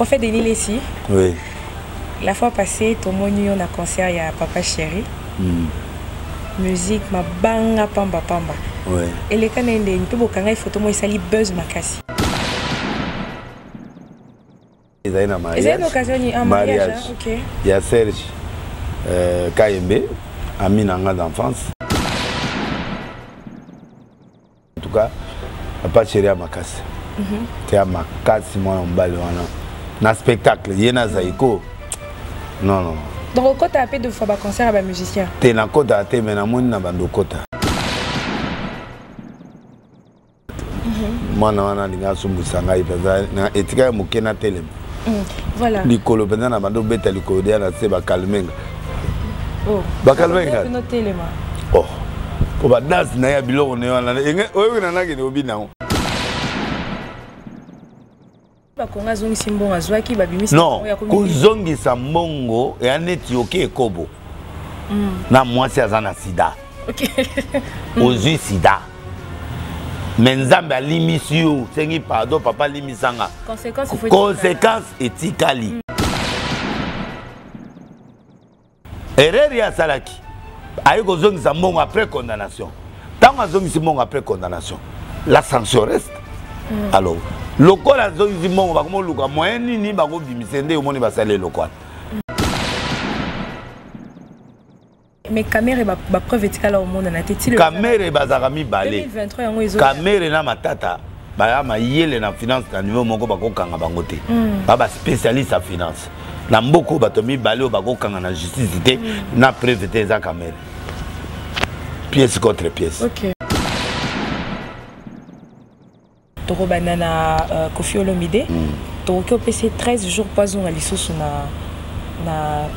Prophète Denis Lessi. Oui. La fois passée, tomoni yo na concert ya Papa Chéri. Musique mabanga pamba pamba. Oui. Eleka na ndeni mpe bokanga photo mo esali buzz makasi. Ezali na mariage. Ezali na occasion ni un mariage, mariage. Hein? OK. Ya Serge Kayembe, ami na nga d'enfance. En tout cas, papa chéri ya makasi. Te ya makasi mwana mobali wana. Na spectacle, ye na Zaiko. Non non. Donc okota pe deux fois ba concert ya ba musicien. Te na kota te mais namoni na bando kota. Mwana wana alingi asumbwisa ngai mpenza etika ya moke na telema. Voilà. Likolo mpenza na bando beta likolo deya na se bakalmenga. Oh. Bakalmenga. Oh. Po ba danse na ya biloko ne wana oyo na nakende obina yango. Bakonga azongisi mbongo azwaki babimisi. Non, kozongisa mbongo ya neti oke ekobo. Na mwasi aza na sida. Okay. Ozwi sida. Mais Nzambe alimisi yo, sengi pardon papa alimisanga. Conséquence etikali. Erreur ye asalaki. Ayi kozongisa mbongo après condamnation. Tango azongisi mbongo après condamnation, la sanction reste. Alors, lokola azongisi mbongo bakomoluka moyen nini bakobimisa nde omoni basali eloko wana. Mais Kamere ba preuve etikala omonana te ti Kamere bazaka mibale. 2023 yango ezo Kamere na Matata baya mayele na finance na niveau moko bakokanga bango te. Ba ba spécialiste ya finance. Na mboko bato mibale oyo bakokanga na justice te na preuve te eza Kamere. Pièce contre pièce. OK. Tokobanda na Koffi Olomide. Tokoki opesa 13 jours po azonga lisusu na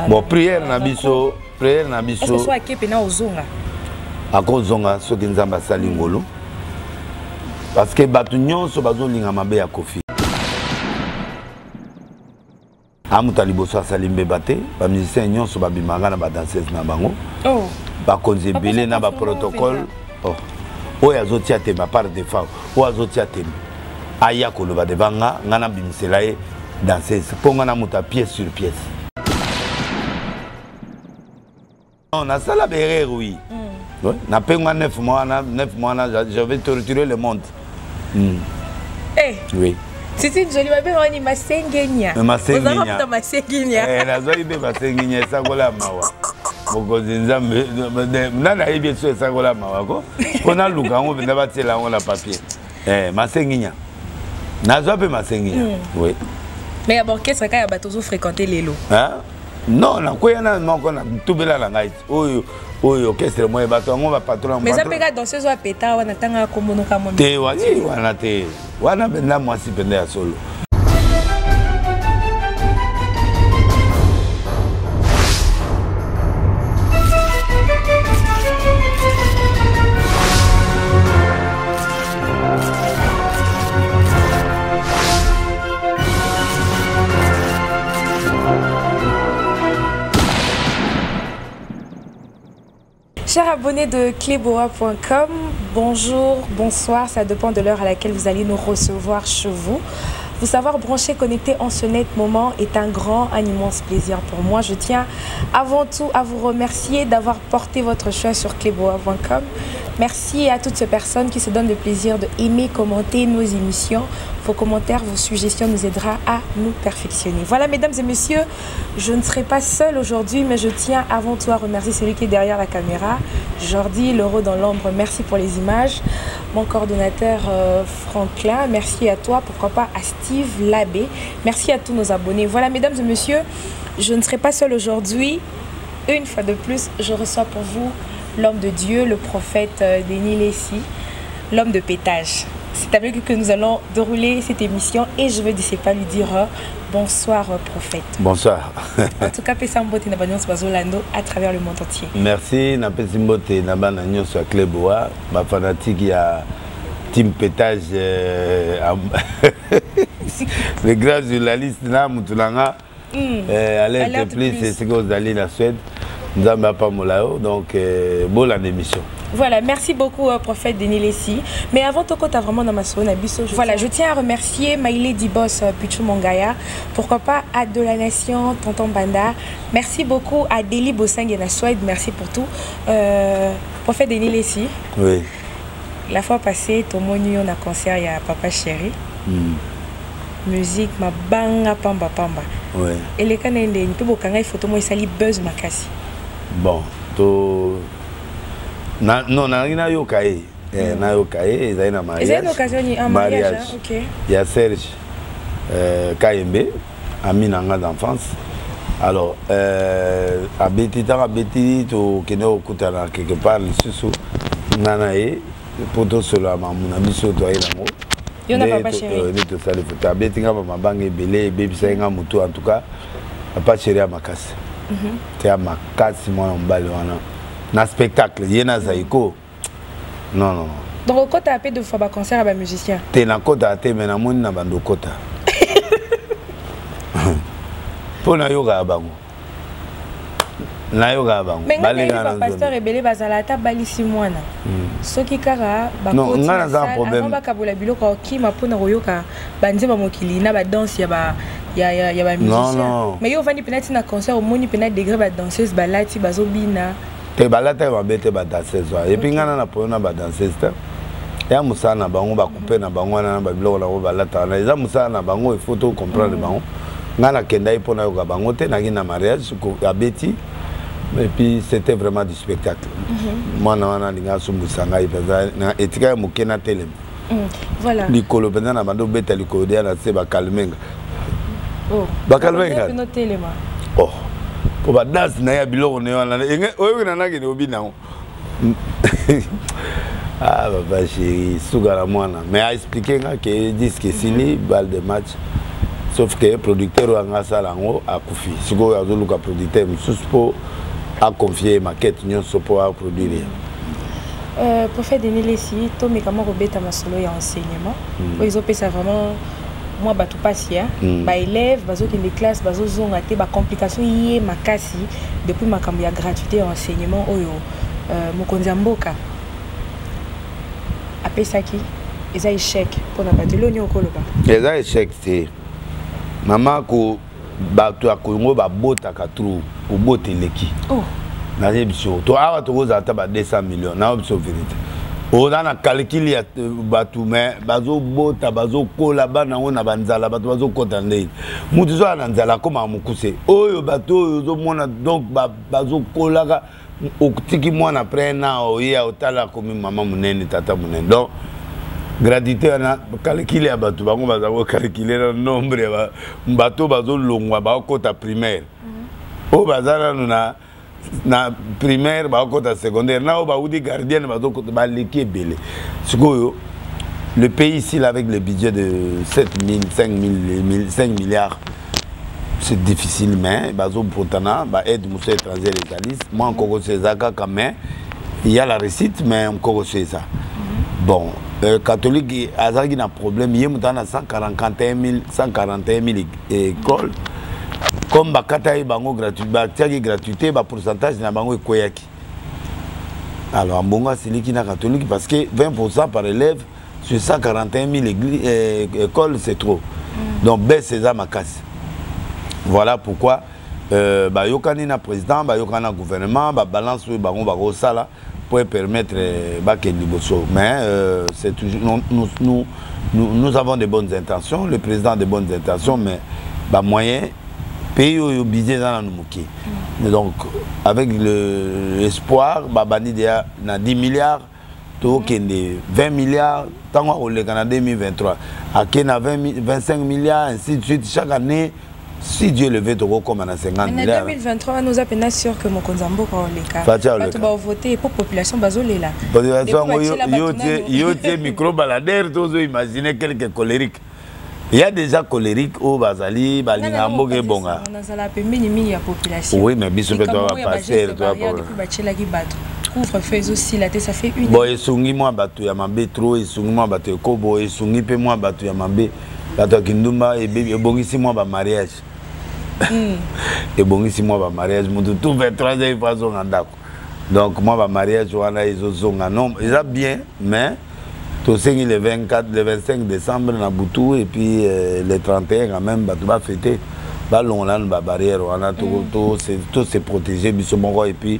bon prière na biso, prière na biso. Est-ce que so akepe na ozonga? Akozonga soki Nzambe asali ngolu. Parce que bato nyonso bazolinga mabe ya Koffi. Amuta liboso asali mbeba te, ba musiciens nyonso babimaka na ba danseuses na bango. Oh. Bakonzi ebele na ba protocole. Oh. Oyo azotia tembe à part défaut, oyo azotia tembe. Aya koloba devant nga, nga na bimisela ye danseuse. Po nga na muta pièce sur pièce. Non, na sala berere oui. Ouais, na pengwa 9 mois na 9 mois na je vais torturer le monde. Eh. Oui. Titi Jolie babe wani masengenya. Masengenya. Oza masengenya. Eh nazwaki mpe masengenya esakola mawa. Mokonzi Nzambe nani ayebi eso esakola mawa ko? Mpo naluka yango mpenza batiela yango na papier. Eh masengenya. Nazwa mpe masengenya. Oui. Mais ya orchestre kaka ya bato ozo fréquenter lelo. Hein? Non, nakweya na moko na tubela na ngai. Oyo oyo orchestre moye bato yango ba patron. Mais ça peka danseuse wa peta wana tanga kombono ka mo. Te wani wana te. Wana benda mwasi penda ya solo. Chers abonnés de cleboa.com, bonjour, bonsoir, ça dépend de l'heure à laquelle vous allez nous recevoir chez vous. Vous savoir branché, connecté en ce net moment est un grand, un immense plaisir pour moi. Je tiens avant tout à vous remercier d'avoir porté votre choix sur cleboa.com. Merci à toutes ces personnes qui se donnent le plaisir de aimer, commenter nos émissions. Vos commentaires, vos suggestions nous aidera à nous perfectionner. Voilà, mesdames et messieurs, je ne serai pas seule aujourd'hui, mais je tiens avant tout à remercier celui qui est derrière la caméra, Jordi, l'euro dans l'ombre, merci pour les images. Mon coordonnateur Franklin, merci à toi, pourquoi pas à Steve Labbé. Merci à tous nos abonnés. Voilà, mesdames et messieurs, je ne serai pas seule aujourd'hui. Une fois de plus, je reçois pour vous l'homme de Dieu, le prophète Denis Lessi, l'homme de pétage. C'est avec lui que nous allons dérouler cette émission et je veux d'ici pas lui dire bonsoir prophète. Bonsoir. En tout cas, pesa mbote na banyonso bazolando à travers le monde entier. Merci na pesi mbote na bana nyonso ya Cleboa, ba fanatique ya team pétage le grand journaliste na mutu nanga. Alerte Alerte plus, plus. c'est ce que vous allez la Suède. Nzambe apambola yo. Donc bolanda émission. Voilà, merci beaucoup, prophète Denis Lessi. Mais avant tout, tu as vraiment dans ma zone, biso. Voilà, je tiens à remercier My Lady Boss Pichu Mongaya. Pourquoi pas à De la Nation, Tonton Banda. Merci beaucoup à Deli Bossang et Swede. Merci pour tout. Prophète Denis Lessi. Oui. La fois passée, tomoni yo na concert ya Papa Chéri. Musique, mabanga pamba pamba. Oui. Et les cannes de ntobo kanga photo moi sali buzz makasi. Bon, to na non na nayoka ye nayoka ye, ezali na mariage. Ezali na occasion ni un mariage, hein? OK. Ya Serge Kayembe, ami na nga d'enfance. Alors abeti, ntango abeti, tokende kokutana quelque part lisusu, nga na ye, mpo tosolola mamu na biso toaye nango. Yo na Papa Chéri. Nde tosali foto. Abeti nga bamabanga ebele, ebebisaki nga motu. En tout cas, Papa Chéri ya makasi te, ya makasi, mwana mobali wana na spectacle, ye na Zaiko, non, non. Donc okota ape deux fois baconcert ya bamusicien? Te, nakotaka te, me namoni na bando okota mpo nayokaka bango, nayokaka bango. Mais nga nayebi bapasteur ebele bazala ata balisi mwana, soki kaka Non, nga naza na problème. Bakabola biloko, okima mpona koyoka banzemba mokili na badanse ya bamusicien. Non. Mais yo ovandi mpena ntina concert, omoni mpena degré badanseuse balati, bazobina. Te, balataki mabe te badanseuse wana. Et puis ngai na na problème na badanseuse te. Ya mosala na bango, bakupe na bango wana na babiloko nango balata wana, eza mosala na bango, il faut to comprendre bango. Ngai nakendaki mpo nayoka bango te, naki na mariage, abeti, et puis c'était vraiment du spectacle. Mwana wana alingi asumbwisa ngai mpenza, etikaki moke na telema. Voilà. Likolo mpenza na bando obeta likolo deya na se, bakalmenga. Oh. Bakalmenga. Bino telema. Oh, po badanse na ye ya biloko na ye wana, oyoki na nakende obina yango. Ah, papa chéri, suka na mwana. Mais aexpliquer nga ke disque esili, balle de match, sauf que producteur oyo anga asala yango akufi. Sikoyo azoluka producteur mosusu mpo aconfie maquette nyonso mpo aproduire ye. Prophète Denis Lessi, tomeka moko kobeta masolo ya enseignement oyo ezopesa vraiment mwa bato mpasi ya baélève bazokende classe, bazozonga te, bacomplication ye makasi depuis makambo ya gratuité ya enseignement oyo mokonzi ya mboka apesaki. Eza échec mpona bato eloni, okoloba? Eza échec te, mama. Ko bato ya Kongo babotaka trop, kobota eleki. Oh. Nayebi biso to awa tokozala ata ba 200 millions. Nayo biso vérité, oza na calcul ya bato, mais bazobota, bazokola bana yango na banzala. Bato bazokota ndeni, mutu so aza na nzala akomaka mokuse. Oyo bato oyo ozomona, donc bazokolaka, otiki mwana, après na oye otala, akomi mama monene, tata monene. Donc gratuité wana, calcul ya bato, bango baza kocalculer na nombre ya bato bazolongwa, bakokota primaire, oyo baza nanu na primaire, bakokota secondaire, na oyo bauti gardienne, bazokota, baleki ebele. Sikoyo le pays ici là, avec le budget de 7 000, 5 000, 5 milliards, c'est difficile, mais bazopotana baaide mosusu étrangère ezali mwa nkokoso eza kaka, mais il y a la réussite, mais nkokoso eza bon. Catholique azalaki na problème, ye moto aza na 141 141 000 école. Comme bakata ye bango gratuit, batiaki gratuité, bapourcentage na bango ekweyaki. Alors Ambongo asiliki na catholique parce que 20 par élève sur 141 000 écoles, c'est trop. Donc baisse eza makasi. Voilà pourquoi bayokani na président, bayokani na gouvernement, babalance oyo bango bakosala pour permettre bakende liboso. Mais c'est toujours nous, nous, nous, nous, nous avons de bonnes intentions, le président a de bonnes intentions, mais bamoyen, pays oyo budget eza nanu moke. Donc avec l'espoir, babandi deya na 10 milliards, tokende 20 milliards. Ntango akoleka na 2023, ake na 20, 25 milliards, ainsi de suite, chaque année, si Dieu le veut, tokokóma na 50 milliards. Na 2023 wana, oza mpenza sûr que mokonzi ya mboka oleka? Bato bavote po population bazolela. Yo tie micro baladeur, tozoimagine quelque colérique. Il y a déjà colérique oyo bazali balinga mboka ebonga. Nazala pembeni mingi ya population. Oui, mais biso mpe toa bapasteur. Batielaki bato couvre-feu, ezosila te, ça fait une Bon, esungi mwa bato ya mabe trop, esungi mwa bato ekobo, esungi mpe mwa bato ya mabe, bato ya kindumba, ebongisi mwa bamariage. Ebongisi mwa bamariage, motu tout 23 heures ifo azonga ndako. Donc mwa bamariage wana ezozonga, non, eza bien, mais tosengi le 24, le 25 décembre na butu et puis le 31 quand même bato bafete, balongola nanu babarrière wana, to se protéger biso moko. Et puis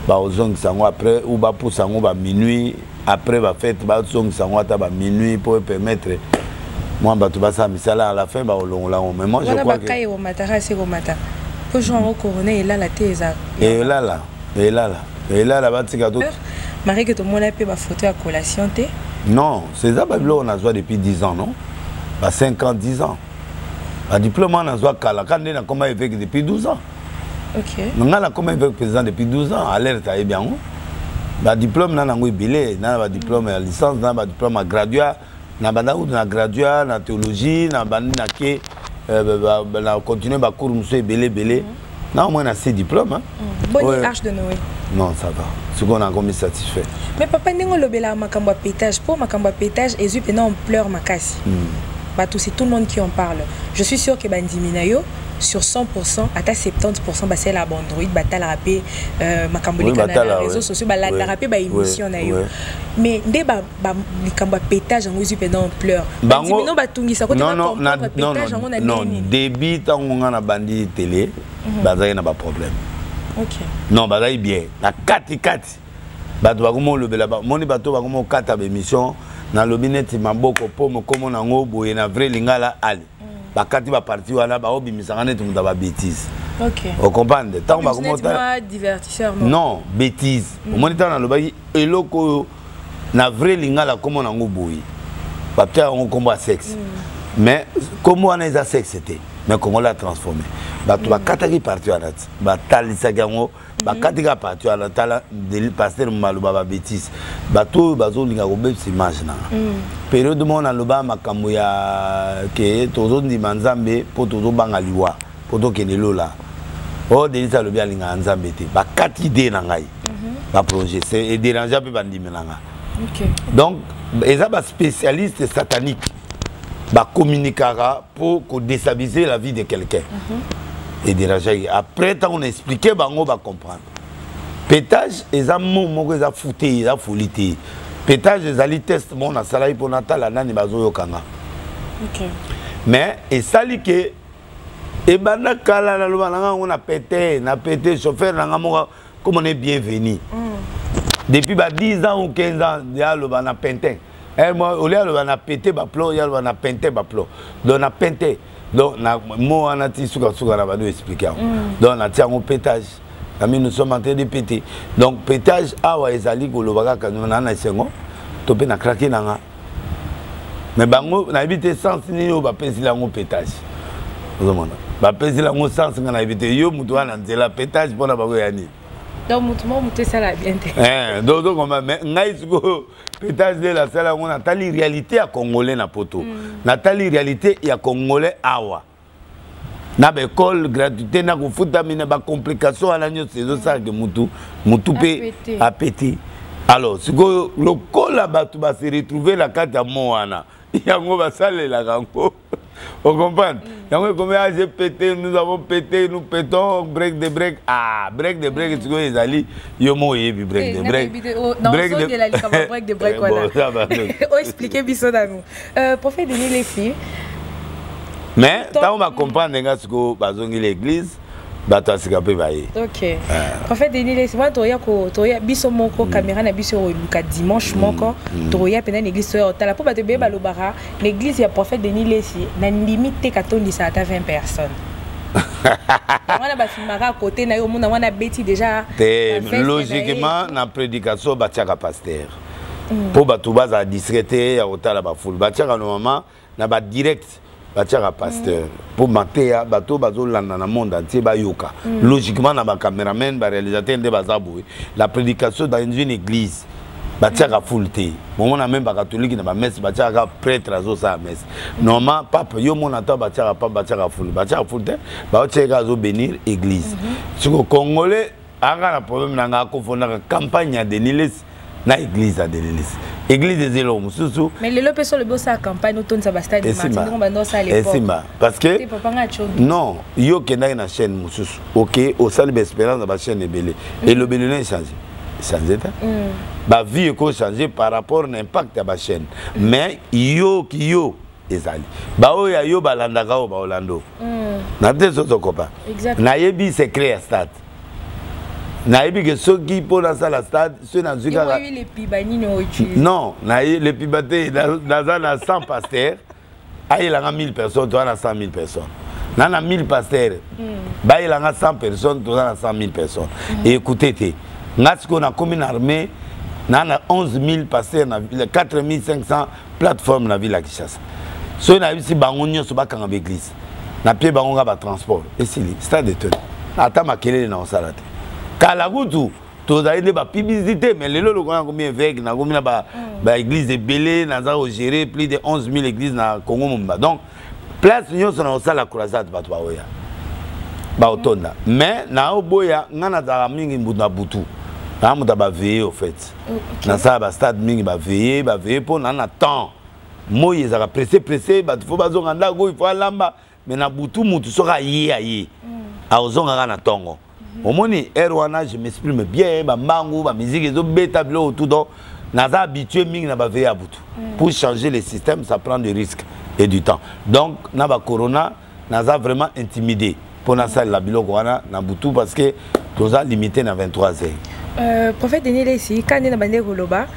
bazongisa yango après ou bapusa yango baminuit après bafete, bazongisa yango ata baminuit mpo epermettre mwa bato basala misala. À la fin bakolongola yango, mais moi je crois que ekomataka esi ekomata po jour yango corona elala te, eza Elala, elala, elala, batika to. Marie ke tomona mpe bafoto ya collation te. Non, c'est eza babiloko nazwa depuis 10 ans, non, ba 5 ans, 10 ans. Badiplôme wana nazwa kala ka nde nakoma évêque depuis 12 ans. Nga nakoma évêque président depuis 12 ans. Alerte ayebi yango. Badiplôme na nango ebele, na badiplôme ya licence, na badiplôme ya graduat. Na banda kutu na graduat na théologie, na bandi na ke na continue bacours mosusu ebele ebele, na au moins na six diplôme, hein. Bonne. Ouais. Arche de Noé. Non, ça va, sikoyo nakomi satisfait. Mais papa, ndenge olobelaka makambo ya pétage, mpo makambo ya pétage ezwi mpena ampleur makasi, bato, c'est tout le monde qui en parle. Je suis sûr que bandimi na yo, sur 100%, ata 70% basalelaka baandroid, batalaka mpe makambo elekana na réseaux sociaux, balandaka mpe baémission na yo. Mais nde likambo ya pétage yango ezwi mpena ampleur, bandimi no batungisa kote bacomprendre pétage yango na ndenge. Début, ntango nga na bandi télé, bazalaki na baproblème. Non, bazalaki bien na kati kati. Bato bakoma olobela, moni bato bakoma okata baémission. Nalobi neti maboko mpo mokomo nango boye na vrai lingala ali, bakati baparti wana, baobimisanga neti moto ya babétise. Ocomprendre? Ntango bakoma, non, bêtise. Omoni, ntango nalobaki eloko oyo na vrai lingala kombo nango boye, batia yango nkombo ya sexe, mais nkombo wana eza sexe te, mais congolais atransformé. Bato bakataki parti wana ti batalisaki yango, bakati kaka parti wana. Tala pasteur maloba babétise, bato oyo bazolinga kobebisa image nanga. Période moko naloba makambo ya ke tozondima Nzambe mpo tozobanga liwa mpo tokende lola. Oyo Denis alobi alingaka Nzambe te, bakati idée na ngai, baprojet edérange mpe bandimi na nga. Donc eza baspécialiste satanique, bacommuniquaka mpo kodéstabiliser la vie de quelqu'un. Edérangeaki. Après, ntango na expliquer bango, bacomprendre. Pétage eza mo moko, eza fu te, eza foli te. Pétage ezali test moko nasalaki mpo natala nani bazoyokanga. Mais esali ke ebanda kala. Naloba na nga yango na pete, na pete chauffeur na nga moko comme on est bienvenu depuis ba 10 ans ou 15 ans, ya aloba na pintin. Olie aloba na pete baplo, ya aloba na pintin baplo. Donc na pinte, donc na mo wana ti sukasuka na bado expliquer yango. Donc natia yango pétage ami, nous sommes en train de péter. Donc pétage awa ezali koloba kaka na na esengo to mpe na craquer na nga. Mais bango nayebi te sens nini oyo bapesili yango pétage. Ozomona, bapesili yango sens, nga nayebi te. Yo moto wana nzela pétage mpona bango ya nini? Donc motu moko, motu esala bien te. Donc tokoma, mais ngai sikoyo pétage nde nasala yango, natali réalité ya congolais na poto, natali réalité ya congolais awa na baekole gratuité, na kofutami, na bacomplication wana nyonso ezosalaka mutu mutu mpe apete. Alors sikoyo lokola bato base retrouve na kati ya mo wana, yango basalelaka yango, ocomprendre? Yango ekomi: ah, j'ai pété, nous avons pété, nous pétons, break de break. Ah, break de break sikoyo ezali yo mo oyebi break de break. Break de break wana oexplique biso nanu, prophète Denis Lessie. Mais ntango bacomprendre nga sikoyo, bazongi l'église, bato ya sika mpe baye. Ok, prophète Denis Lessie wana, toya toya biso moko, caméra na biso oluka dimanche moko, toya mpena na église, toya otala mpo bato ebeye balobaka na église ya prophète Denis Lessie na ndimi te katondisa ata 20 personnes. Wana bafilmaka kote na yo, omona wana abeti déjà. Te, logiquement na prédication batiaka pasteur mpo bato bazala distrait te ya kotala bafulu. Batiaka normalement na badirect, batiaka pasteur mpo mateya bato bazolanda na monde entier bayoka. Logiquement na bacameraman, baréalisateur nde baza boye. La prédication dans une église, batiaka foule te. Bomona même bakatolike na bamesse, batiaka prêtre azosala messe. Normalement pape, yo mona ta batiaka pape, batiaka foule, batiaka foule te, baotiaka azobénir église. Siko congolais aka na problème na nga, akofondaka campagne ya Denis Lessie na église ya Denis Lessie. Église eza eloko mosusu. Mais lelo mpe so olobi osala campagne, otondisa bastade, esimba, parce que non, yo okendaki na chaîne mosusu, ok, osali baexpérience na bachaîne ebele, elobeli no echange, change te. Bavie ekochange par rapport na impact ya bachaîne, mais yoki yo ezali baoyo ya yo balandaka, oyo baolanda o na te. So tokopa, nayebi secret ya stade, nayebi ke soki mpo nasala stade, soki nazwi kaka, non, lepiba te. Naza na 100 pasteur, ayelanga 1000 personnes, toza na 100 000 personnes. Na 1000 pasteur, bayelanga 100 personnes, toza na 100 000 personnes. Écoute te, nga sikoyo nakomi na armée na 11 000 pasteur na 4 500 plateforme na ville ya Kinshasa. Soki nayebisi bango nyonso bakanga baeglise, napie bango nga batransport, esili, stade etoni, ata makelele na kosala te. Kala kutu tozali nde bapublicité, mais lelo lokola nakomi évêque, nakomi na baéglise ebele, naza kogérer plus de 11 000 église na Congo mobimba. Donc place nyonso na kosala croisade, bato baoya, baotonda. Mais naoboya, nga nazalaka mingi na butu, naa moto ya baveillée. Au fait, nasala bastade mingi, baveillée, baveillée, mpo na temps moi ezalaka pressé pressé, bato fo bazonga ndako, il faut alamba. Mais na butu, mutu soki aye, aye, akozongaka na ntongo. Omoni heure wana, je m'exprime bien, bambangu, bamusique ezobeta, biloko tout. Donc naza habitué mingi na baveillée ya butu. Pour changer le système, ça prend des risques et du temps. Donc na bacorona, naza vraiment intimidé mpo nasalela biloko wana na butu, parce que toza limité na 23 heures. Prophète Denis Lesi, ka nde na bande koloba,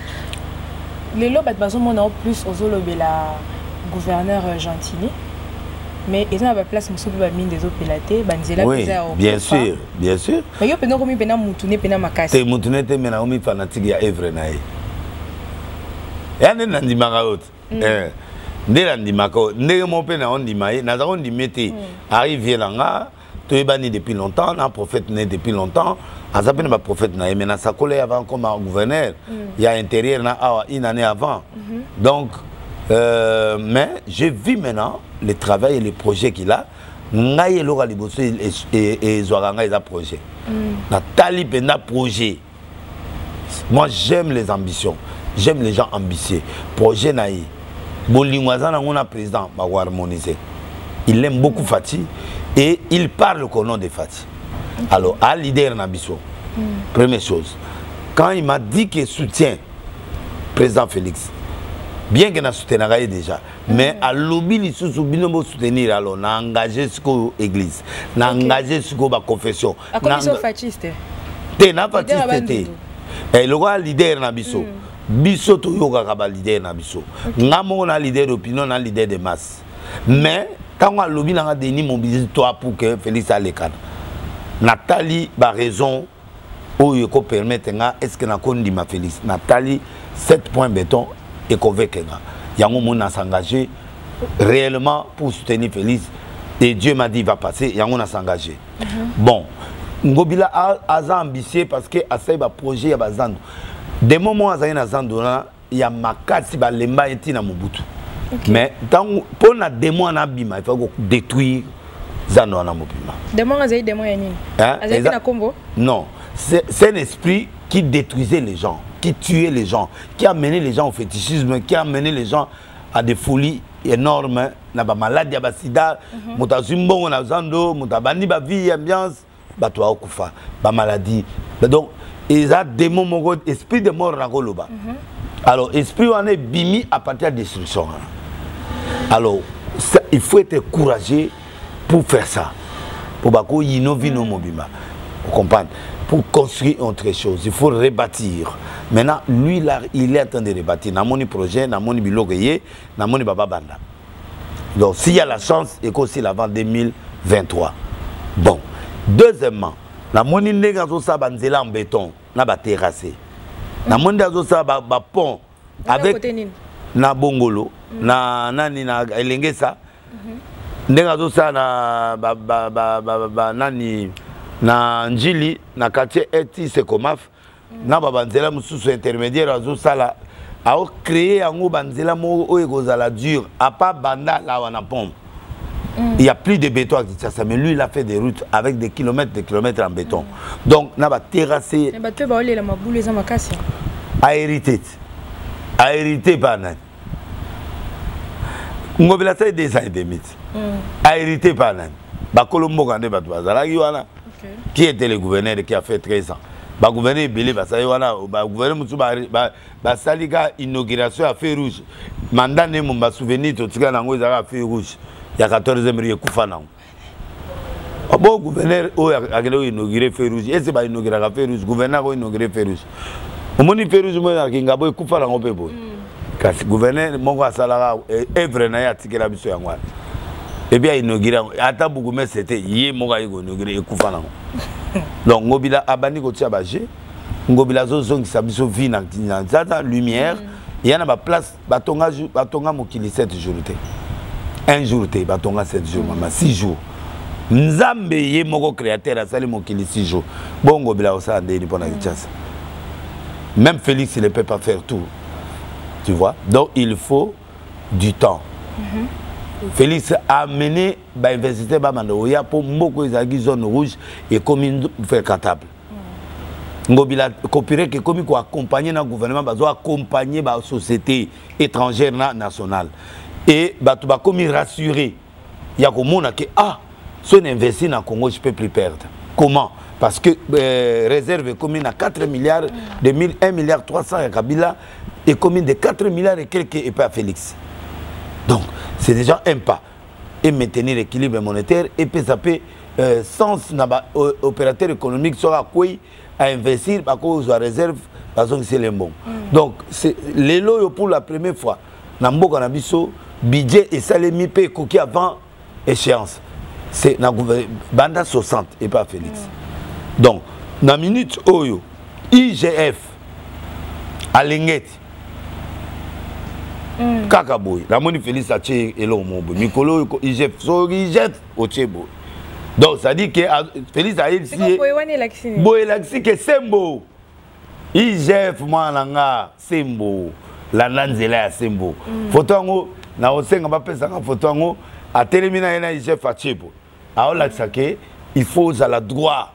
lelo bato bazomona o plus ozolobela gouverneur Gentini, mais eza na baplace mosusu mpe baminde ezopela te, banzela. Oui, bien sûr, bien sûr. Mais yo mpenza okomi mpena mutu ne mpena makasi. Te, mutu ne te, me nakomi fanatique ya œuvre na ye. Ya nde nandimaka yo te, nde nandimaka yo ndenge moko mpe naondima ye, naza kondima te. Arrive na nga, toyebani depuis longtemps na prophète ne depuis longtemps, aza mpe na baprophète na ye, mais nasakola ye avant comme gouverneur ya intérieur na awa, une année avant. Donc mais j'ai vu maintenant le travail et le projet qu'il a. Ngai eloko ya liboso ezwaka ngai eza projet. Natali mpenza projet. Moi, j'aime les ambitions, j'aime les gens ambitieux. Projet na ye, bolingo aza nango na président, bakoharmoniser. Il aime beaucoup Fati et il parle qu'au nom de Fati. Alors a leader na biso. Première chose, quand il m'a dit qu'il soutient président Félix, bien que na soutenaka ye déjà, mais alobi lisusu bino bosoutenir, alors na engagé sikoyo église, na engagé sikoyo baconfession. Te, na fatiste te, lokola leader na biso. Biso toyokaka baleader na biso. Nga moko na leader d'opinion, na leader de masse, mais ntango alobi nanga: "Denis, mobilise toi pour que Félix alekana", natali baraison oyo ekopermettre nga, est ce que nakondima Félix? Natali 7 points béton, econvaincre nga. Yango moni na s'engager réellement pour soutenir Félix, et Dieu m'a dit il va passer. Yango na s'engager. Bon, Ngobila aza ambitieux parce que asali baprojet ya bazando. De moment azali na zando wana ya makasi, balemba ye ntina Mobutu. Mais ntango mpo na démon wana abima, il faut kodétruire zando wana mobimba. Démon azali démon ya nini? Azali na kombo? Non, c'est un esprit qui détruisait les gens, qui tuait les gens, qui a mené les gens au fétichisme, qui a mené les gens à des folies énormes, na bamaladi ya basida. Moto azwi mbongo na zando, moto abandi bavie, ambiance, bato bakokufa, bamaladi. Donc eza démon moko, esprit de mort nakoloba. Alors esprit wana ebimi à partir ya destruction wana. Alors ça, il faut être courageux pour faire ça, po bakoyino vino mobimba, comprendre. Pour construire autre chose, il faut rebâtir. Maintenant, lui là, il est en train de rebâtir. Namoni projet, namoni biloko ye, namoni baba banda. Donc s'il y a la chance, ekosila avant 2023. Bon, deuxièmement, namoni ndenge azosala banzela en béton na baterrasse, namoni nde azosala bapont avec na Bongolo, na nani, na Elengesa, ndenge azosala na ba, ba, ba, ba, ba, nani, na Njili, na quartier eti Sekomaf, na babanzela mosusu intermédiaire azosala, aocréer yango banzela moko oyo ekozala dur apa banda lawa na pompe. Il n'y a plus de béton à Kinshasa, mais lui, il a fait des routes avec des kilomètres, des kilomètres en béton. Donc, na ba terrassé. Bato baolela mabulu eza makasi. A hérité. Ahérité pa nani? Ngobila asali 2 ans et demi ti. Ahérité pa nani? Bakolo mboka nde bato bazalaki wana. Qui était le gouverneur qui a fait 13 ans? Bagouverneur ebele basali wana. Bagouverneur mosusu basali ka inauguration ya feu rouge. Mandat nde mo basouvenir totika nango ezalaka feu rouge ya 14e rue, ekufa nango. Bo gouverneur oyo akende koinaugure feu rouge, ese bainauguraka feu rouge? Gouverneur akoinaugure feu rouge? Omoni feu rouge moko ezalaki boye, ekufa nango mpe boye. Kasi gouverneur moko asalaka œuvre na ye, atikela biso yango wana, et puis ainaugure yango. Ata bourgmestre te, ye moko ayi koinaugure, ekufa nango. Donc Ngobila abandi kotia baje. Ngobila azozongisa biso vie na nzata lumière. Ya na baplace batonga, batonga mokili 7 jours te, un jour te, batonga 7 jours. Mama, 6 jours. Nzambe ye moko créateur asali mokili 6 jours. Bon, Ngobila osala ndeni mpona Kinshasa? Même Félix, il ne peut pas faire tout, tu vois. Donc il faut du temps. Félix a amené bainvestisseur, babanda oya, mpo mboka ezalaki zone rouge ekomi fréquentable. Ngobila Copirec ekomi koaccompagne na gouvernement, bazo accompagner basociété étrangère na nationale, et bato bakomi rassuré ya komona ke ah, so na investi na Congo, je peux plus perdre. Comment? Parce que réserve ekomi na 4 milliards de 1000, 1 milliard 300 ya Kabila ekomi de 4 milliards et quelques epai ya Félix. Donc c'est déjà un pas. Et maintenir l'équilibre monétaire, epesa mpe sens na baopérateur économique. Soki akwei ainvestir, bakozwa réserve, bazongisela mbongo. Donc lelo oyo, pour la première fois na mboka na biso, budget esalemi mpe ekoki avant échéance. C'est na banda 60 epa Félix. Donc na minute oyo, IGF Alingeti kaka boye, namoni Félix atie eloko moko boye mikolo oyo, IGF. Soki IGF otie boye, donc c'est à dire que Félix ayebisi ye boye, elakisi ke sembo IGF, mwana na nga sembo, landa nzela ya sembo. Foto yango nakosenga bapesanga foto yango. Atelemi na ye na IGF, atie boye, aolakisa ke il faut ozala droit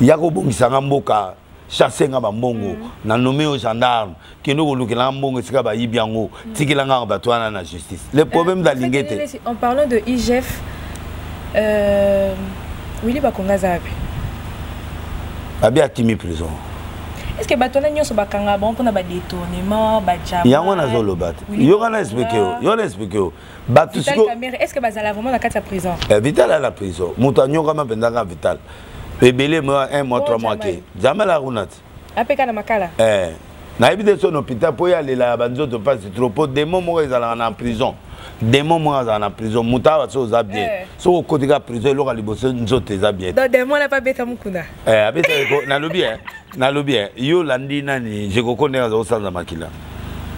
ya kobongisanga mboka, chasse nga bambongo. Na nommé yo gendarme, kende kolukela nga mbongo esika bayibi yango. Tikela nga bato wana na justice. Le problème d'Alingete. En parlant de IGF, Willy Bakonga aza wapi? Abi akimi prison. Est ce que bato wana nyonso bakanga bango mpona badétournement bajama? Yango nazoloba te. Yoka na explique yo, yo na explique yo. Bato siko, est ce que bazala vraiment na kati ya prison? Vital ala prison, moto anyokama mpenza ka Vital. Ebele mo un mois, 3 mois ke Jamal akuna ti. Apeka na Makala. Nayebi te so na hôpital, mpo ye alelaka banzoto mpasi trop, mpo démon moko ezalaka na prison. Démon moko azalaka na prison. Moto awa, so oza bien, soki okoti ka prison, eloko ya liboso, nzoto eza bien. Donc démon na pa beta mokuna. Abeta. Nalobi yo olandi nani? Jekoko ndenge aza kosanza makila,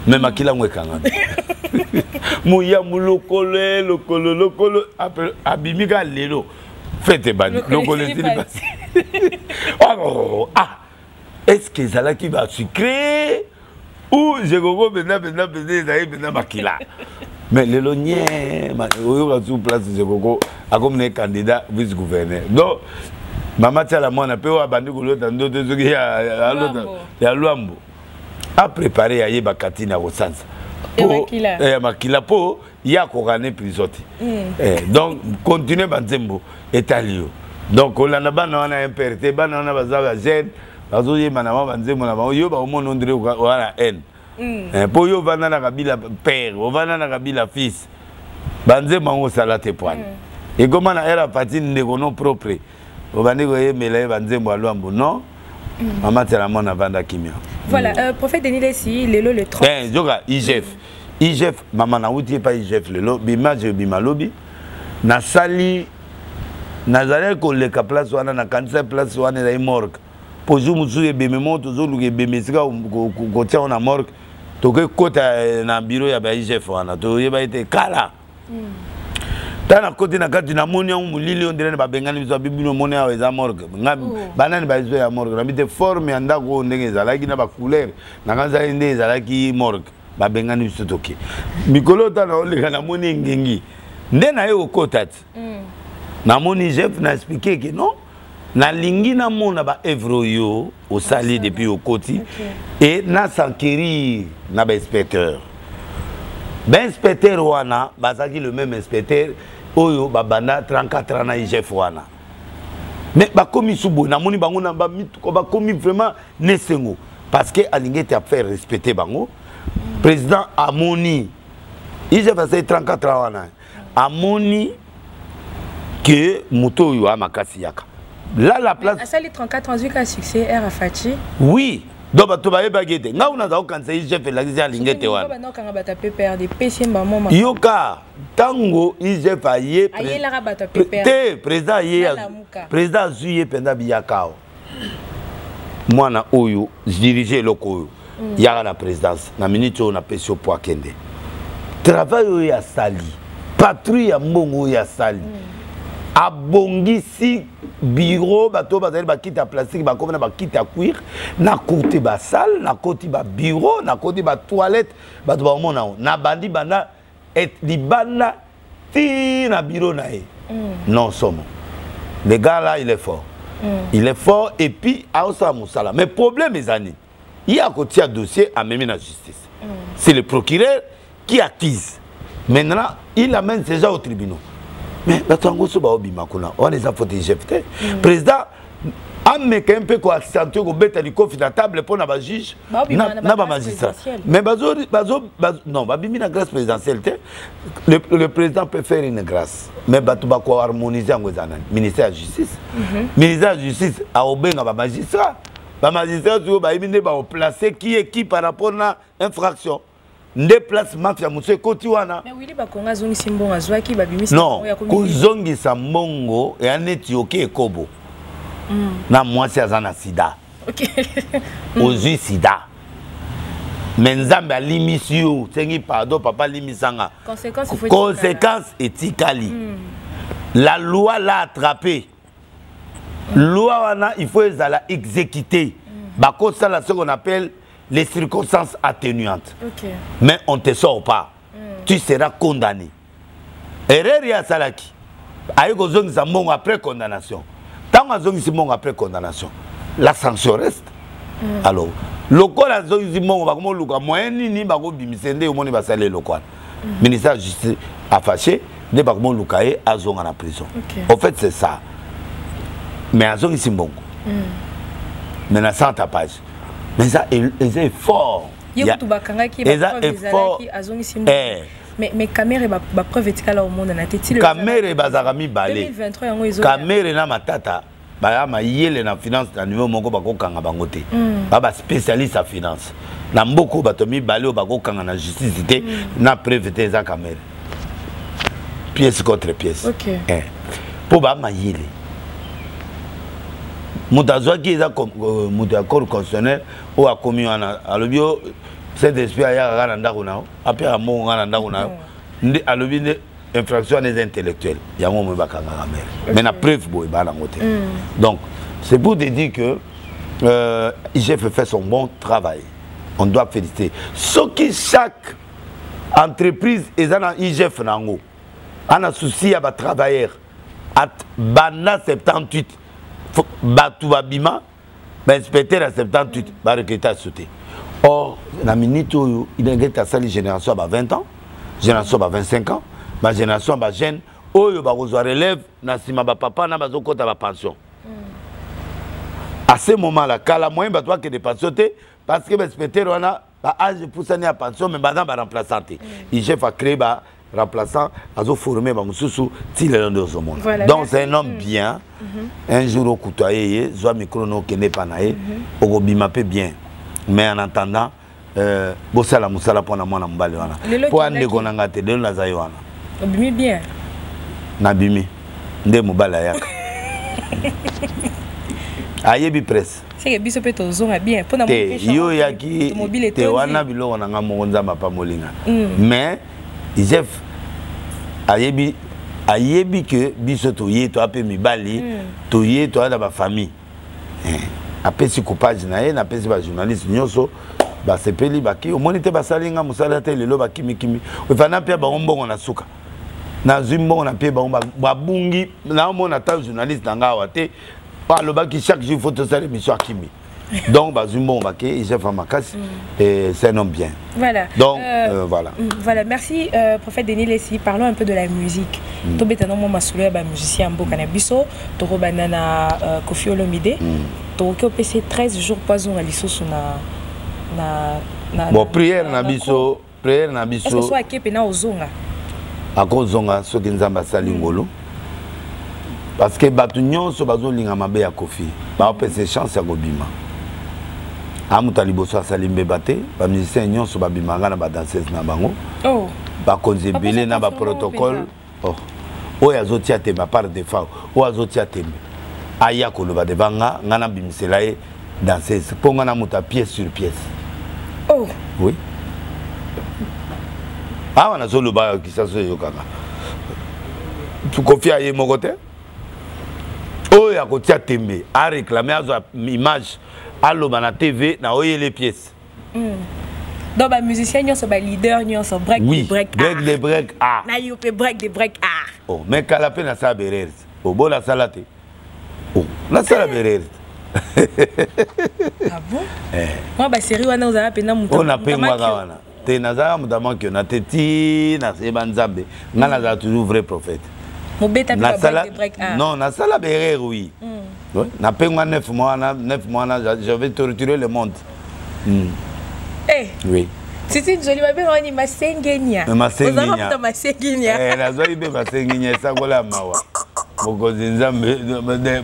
mais makila yango ekangami moyamu lokolo lokolo lokolo. Abimi kaka lelo, fete ebandi, lokolo esili basi. Ah, est ce que ezalaki basucré ou Jekoko mpenza mpenza mpenza ezalaki mpenza makila? Mais lelo nye oyoka sur place, Jekoko akomi na ye candidat vice gouverneur. Donc mama tiala mwana mpe oyo abandi kolota ndoto, soki ya Lwambo, apréparé, ayeba katini ya kosanza ya makila mpo ye akoka ne prison te. Donc continue banzembo etali yo. Donc kolanda bana wana MPR te. Bana wana baza bajeune, bazoyemba na bango banzembo na bango. Yo baomona ondire wana haine, mpo yo ovanda na Kabila père, ovanda na Kabila fils, banzembo yango osala te poani. Ekoma na ere apati ndeko no propre, obandi koyembela ye banzembo ya Lwambo. Non, mama tiala mwana, avanda kimia. Voilà, prophète Denis Lessi, lelo le 30. Zoka IGF, IGF, mama, nauti epa IGF lelo. Bimage ebima lobi. Nasali, nazalaki koleka place wana, nakanisa place wana ezali morgue, po jour mosusu ebeme moko tozoluka ebeme esika kotia ngo na morgue. Tokoki kota na bureau ya ba IGF wana, toyeba ete kala ntango nakoti na kati, namoni yango molili. Oyo ndenge babengani biso, abibino omoni awa eza morgue. Banani babiso ya morgue? Nabi te, forme ya ndako oyo ndenge ezalaki na bacouleur, nakanzaki nde ezalaki morgue. Babengani biso, toke. Mikolo oyo tana oleka, namoni engengi nde naye kokota ti namoni chef na expliquer ke non. Nalingi namona baœuvre oyo osali depuis okoti e na s'enquérir na bainspecteur. Bainspecteur wana bazalaki le même inspecteur oyo babanda 34 ans na IGF wana, mais bakomi su boye, namoni bango na bamituka, bakomi vraiment nesengo, parce que alingi ete afaire respecter bango. Président amoni IGF asali 34 ans wana, amoni ke moto oyo a makasi yaka là la place. Asali 34 ans, azwi ka succès air afaci. Oui, donc bato bayebaki ete ngai kuna naza kokanisa IGF elakisi alingi ete wana. Okanga bato ya PPRD, epesi mbamo. Yoka, ntango IGF aye ayelaka bato ya PPRD. Te, président aye, président azwi ye mpenza, biyaka awa, mwana oyo dirige eloko oyo, yaka na présidence na minute oyo napesi yo po akende. Travail oyo asali, patrouille ya mbongo oyo asali, abongisi bureau, bato oyo bazali bakiti ya plastique bakomi na bakiti ya cuir, nakoti basalle, nakoti babureau, nakoti batoilette, bato baomona yango, nabandi banda libanda ti na bureau na ye. Non, somo, le gars là, il est fort, il est fort. Et puis aosala mosala, mais problème eza nini? Ye akotia dossier, amemi na justice, c'est le procureur qui accuse. Maintenant il amène ces gens au tribunal, mais bato yango so baobima kuna wana, eza faute IGF te. Président ameka mpe koaccentue, kobeta likofi na table mpo na bajuge na bamagistrat, mais bazo, bazo, bazo, non, babimi na grâce présidentielle te. Le président peut faire une grâce, mais bato bakoharmonize yango eza nani? Ministère ya justice. Ministère ya justice aobenga bamagistrat, bamagistrat oyo bayebi nde baoplace qui est qui par rapport na infraction, nde place mafia mosusu ekoti wana. Azongisi mbongo azwaki, babimisi. Non, kozongisa mbongo eya neti oke ekobo na mwasi aza na sida. Ozwi sida, mais Nzambe alimisi yo, osengi pardon, papa alimisanga. Conséquence etikali. La loi l'a attrapé. Loi wana, il faut ezala exécuté. Bakosala ce qu'on appelle les circonstances atténuantes, mais on ne te sort pas, tu seras condamné. Erreur ye asalaki, aye kozongisa mbongo après condamnation. Ntango azongisi mbongo après condamnation, la sanction reste. Alors lokola azongisi mbongo, bakomoluka moyen nini bakobimisa nde omoni basali eloko wana. Ministère ya justice afâché, nde bakomoluka ye azonga na prison. Au fait, c'est ça, mais azongisi mbongo, mais na sans tapage, mais eza eza effort. Ye kutu bakangaki, eza effort. Azongisi mbongo, mais Kamerhe, bapreuve etikala omonana te. Kamerhe bazalaka mibale, Kamerhe na Matata, baya mayele na finance na niveau moko, bakokanga bango te. Ba baspécialiste ya finance na mboka oyo, bato mibale oyo bakokanga na justice te na preuve te, eza Kamerhe, pièce contre pièce. Mpo ba mayele, moto azwaki eza moto ya corps constitutionnel oyo akomi wana, alobi o Saint Esprit ayaka kaka na ndako na yo, apiaka mbongo kaka na ndako na yo, nde alobi nde infraction wana eza intellectuelle. Yango moi bakangaka Kamerhe, mais na preuve boye baa nango te. Donc c'est pour te dire que IGF fait son bon travail, on doit féliciter. Soki chaque entreprise eza na IGF na yango, ana souci ya batravailleur, banda 78 bato babima bainspecteur ya 78, barecruter asu te. Or na minute oyo Inegete asali génération ya ba 20 ans, génération ba 25 ans, bagénération ya bajeune oyo bakozwa relève na nsima, bapapa na bazokɔta bapension à ce moment là kala moyen bato bakende pension te, parce que bainspecteur wana baage epusani ya pension, mais baza baremplaçant te. IGF acréé ba remplaçant, azoforme bamosusu ti lelo nde ozomona. Donc c'est un homme bien. Un jour okuta ye, ye zwa micro na okende epa na ye, okobima mpe bien. Mais en attendant, bosala mosala mpona mwana mobali wana, mpo andeko na nga te. Lelo naza ye wana. Obimi bien. Nabimi nde mobali ayaka, ayebi presse. Seke biso mpe tozonga bien. Te, yo oyaki te wana, biloko na nga moko, Nzambe apambolinga. Mais IGF ayebi, ayebi ke biso toye, toya mpe mibali, toye, toya na bafamille. Apesi coupage na ye, napesi bajournaliste nyonso, basepeli, baki omoni te, basali nga mosala te. Lelo bakimikimi, efanda mpe bango mbongo na suka, nazwi mbongo na mpe bango babungi. Naomona ata journaliste na nga awa te. Alobaki chaque jour faut tosala émission, akimi. Donc bazwi mbongo, bake chef ya makasi et c'est un homme bien. Voilà. Donc voilà. Voilà, merci prophète Denis Lessi. Parlons un peu de la musique. Tobeta no mwa masolo ya bamusicien ya mboka na biso. Tokobanda na Koffi Olomide. Tokoki opesa 13 jours po azonga lisusu na Bon, prière na biso, prière na est ce que biso so ake mpe na ozonga? Akozonga soki Nzambe asali ngolu, parce que bato nyonso bazolinga mabe ya Kofi, baopesa chance ya kobima. Amuta liboso asali mbeba te. Bamusicien nyonso babimaka na badanseuse na bango. Oh. Bakonzi ebele na Bapesa baprotocole. Oh. Oyo azotia tembe, apart Defao, oyo azotia tembe aya koloba devant nga, nga nabimisela ye danseuse, mpo nga na moto ya pièce sur pièce. Oh. Oui, awa nazoloba, Kisasa eyokaka. Kofi aye moko te. Oyo akotia tembe, aréclame, azwa image, aloba na TV na oyele pièce. Donc bamusicien nyonso, baleader nyonso, break Oui. de break. Break de break, ah. Na yo mpe break de break, ah. Oh, mais kala mpe nasala berere. Obola asala te. Oh, nasala berere. Ah bon? Mwa basérie wana ozala mpenza moto Oyo napengwaka wana te, nazalaka moto amakiona te. Ti naseyeba Nzambe, ngai nazala toujours vrai prophète. Mobeta mpe Nasala ba break de break, ah. Non, nasala berere, oui. Ouais, napengwa 9 mois wana, 9 mois wana j'avais torturé le monde. Eh. Oui. Titi Nzoli, babenga wani masengenia. Masengenya. Ozalaka moto masengenia. Eh, nazwaki mpe masengenya, esakola mawa. Mokonzi Nzambe